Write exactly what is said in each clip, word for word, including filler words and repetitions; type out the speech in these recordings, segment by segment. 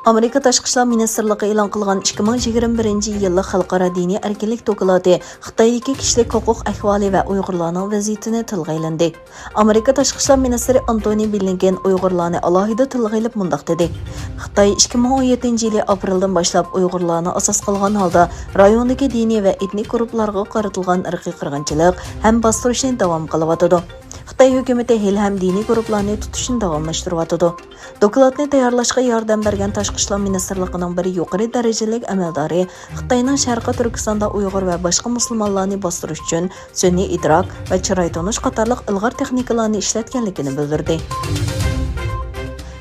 ئامېرىكا تاشقى ئىشلار مىنىستىرلىقى ئېلان قىلغان ئىككى مىڭ يىگىرمە بىرىنچى يىللىق خەلقئارا دىنىي ئەركىنلىك دوكلاتى خىتايدىكى كىشىلىك ھوقۇق ئەھۋالى ۋە ئۇيغۇرلارنىڭ ۋەزىيىتىنى تىلغا ئېلىندى. ئامېرىكا تاشقى ئىشلار مىنىستىرى ئانتونى بلىنكېن ئۇيغۇرلارنى ئالاھىدە تىلغا ئېلىپ مۇنداق دېدى: خىتاي ئىككى مىڭ ئون يەتتىنچى يىلى ئاپرېلدىن باشلاپ ئۇيغۇرلارنى ئاساس قىلغان ھالدا رايوندىكى دىنىي ۋە ئېتنىك گۇرۇپپىلارغا قارىتىلغان ئىرقىي قىرغىنچىلىق ھەم باستۇرۇشنى داۋام قىلىۋاتىدۇ. خىتاي ھۆكۈمىتى ھېلىھەم دىنىي گۇرۇپپىلارنى تۇتۇشنى داۋاملاشتۇرۇۋاتىدۇ. دوكلاتنى تەييارلاشقا ياردەم بەرگەن تاشقى ئىشلار مىنىستىرلىقىنىڭ بىر يۇقىرى دەرىجىلىك ئەمەلدارى خىتاينىڭ شەرقىي تۈركىستاندا ئۇيغۇر ۋە باشقا مۇسۇلمانلارنى باستۇرۇش ئۈچۈن سۈنئىي ئىدراك ۋە چىراي تونۇش قاتارلىق ئىلغار تېخنىكىلارنى ئىشلەتكەنلىكىنى بىلدۈردى.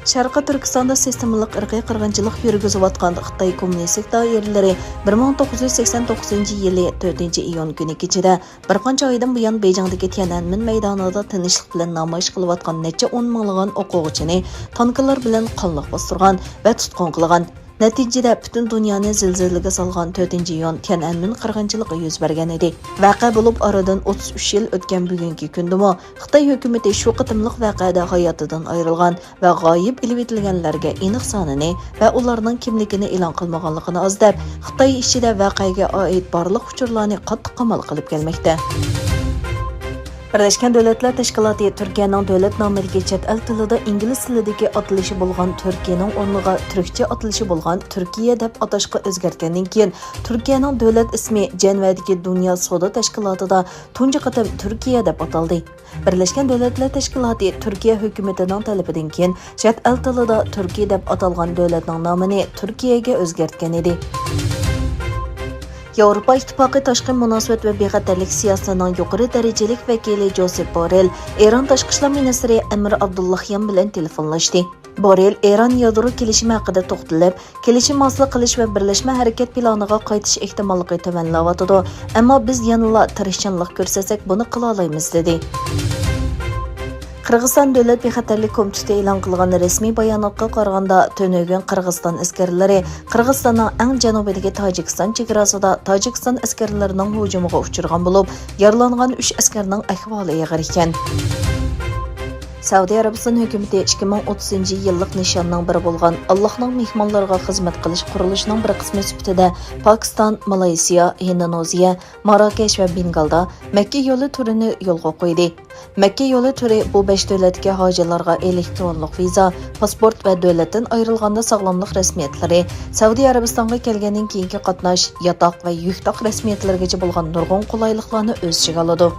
شەرقىي تۈركىستاندا سىستېمىلىق ئىرقىي قىرغىنچىلىق يۈرگۈزۈۋاتقان خىتاي كوممۇنىستىك دائىرىلىرى بىر مىڭ توققۇز يۈز سەكسەن توققۇزىنچى يىلى تۆتىنچى ئىيۇن كۈنى كېچىدە بىر قانچە ئايدىن بۇيان بېيجىڭدىكى تيەنئەنمېن مەيدانىدا تىنچلىق بىلەن نامايىش قىلىۋاتقان نەچچە ئون مىڭلىغان ئوقۇغۇچىنى تانكىلار بىلەن قانلىق باستۇرغان ۋە تۇتقۇن قىلغان. نەتىجىدە، پۈتۈن دۇنيانى زىلزىلىگە سالغان تۆتىنچى ئىيۇن تيەنئەنمېن قىرغىنچىلىقى يۈز بەرگەن ئىدى. ۋەقە بولۇپ ئارىدىن ئوتتۇز ئۈچ يىل ئۆتكەن بۈگۈنكى كۈندىمۇ خىتاي ھۆكۈمىتى شۇ قېتىملىق ۋەقەدە ھاياتىدىن ئايرىلغان ۋە غايىب ئېلىۋېتىلگەنلەرگە ئېنىق سانىنى ۋە ئۇلارنىڭ كىملىكىنى ئېلان قىلمىغانلىقىنى ئاز دەپ، خىتاي ئىچىدە ۋەقەگە ئائىت بارلىق ئۇچۇرلارنى قاتتىق قامال قىلىپ كەلمەكتە. بىرلەشكەن دۆلەتلەر تەشكىلاتى تۈركىيەنىڭ دۆلەت نامىدىكى چەت ئەل تىلىدا ئىنگلىز تىلىدىكى ئاتىلىشى بولغان تۈركىيەنىڭ ئورنىغا تۈركچە ئاتىلىشى بولغان تۈركىيە دەپ ئاتاشقا ئۆزگەرتكەندىن كېيىن، تۈركىيەنىڭ دۆلەت ئىسمى جەنۋەدىكى دۇنيا سودا تەشكىلاتىدا تۇنجى قېتىم تۈركىيە دەپ ئاتالدى. بىرلەشكەن دۆلەتلەر تەشكىلاتى تۈركىيە ھۆكۈمىتىنىڭ تەلىپىدىن كېيىن، چەت ئەل تىلىدا تۈركىي دەپ ئاتالغان دۆلەتنىڭ نامىنى تۈركىيەگە ئۆزگەرتكەن ئىدى. ياۋروپا ئىتتىپاقى تاشقى مۇناسىۋەت ۋە بىخەتەرلىك سىياسىتىنىڭ يۇقىرى دەرىجىلىك ۋەكىلى جوسېپ بورېل ئىران تاشقى ئىشلار مىنىستىرى ئەمىر ئابدۇللاھيان بىلەن تېلېفونلاشتى. بورېل ئىران يادرو كېلىشىمى ھەققىدە توختىلىپ، كېلىشىم ھاسىل قىلىش ۋە بىرلەشمە ھەرىكەت پىلانىغا قايتىش ئېھتىماللىقى تۆۋەنلەۋاتىدۇ، ئەمما بىز يەنىلا تىرىشچانلىق كۆرسەتسەك، بۇنى قىلالايمىز، دېدى. قىرغىزىستان دۆلەت بىخەتەرلىك كومىتېتى ئېلان قىلغان رەسمىي باياناتقا قارىغاندا، تۈنۈگۈن قىرغىزىستان ئەسكەرلىرى قىرغىزىستاننىڭ ئەڭ جەنۇبىدىكى تاجىكىستان چېگراسىدا تاجىكىستان ئەسكەرلىرىنىڭ ھۇجۇمىغا ئۇچرىغان بولۇپ، يارىلانغان ئۈچ ئەسكەرنىڭ ئەھۋالى ئېغىر ئىكەن. سەئۇدى ئەرەبىستان ھۆكۈمىتى ئىككى مىڭ ئوتتۇزىنچى يىللىق نىشاننىڭ بىرى بولغان ئاللاھنىڭ مېھمانلىرىغا خىزمەت قىلىش قۇرۇلۇشىنىڭ بىر قىسمى سۈپىتىدە پاكىستان، مالايسىيا، ھىندونېزىيە، ماراكەش ۋە بېنگالدا مەككە يولى تۈرىنى يولغا قويدى. مەككە يولى تۈرى بۇ بەش دۆلەتتىكى ھاجىلارغا ئېلېكترونلۇق ۋىزا، پاسپورت ۋە دۆلەتتىن ئايرىلغاندا ساغلاملىق رەسمىيەتلىرى، سەئۇدى ئەرەبىستانغا كەلگەندىن كېيىنكى قاتناش، ياتاق ۋە يۈك تاق رەسمىيەتلىرىگىچە بولغان نۇرغۇن قولايلىقلارنى ئۆز ئىچىگە ئالىدۇ.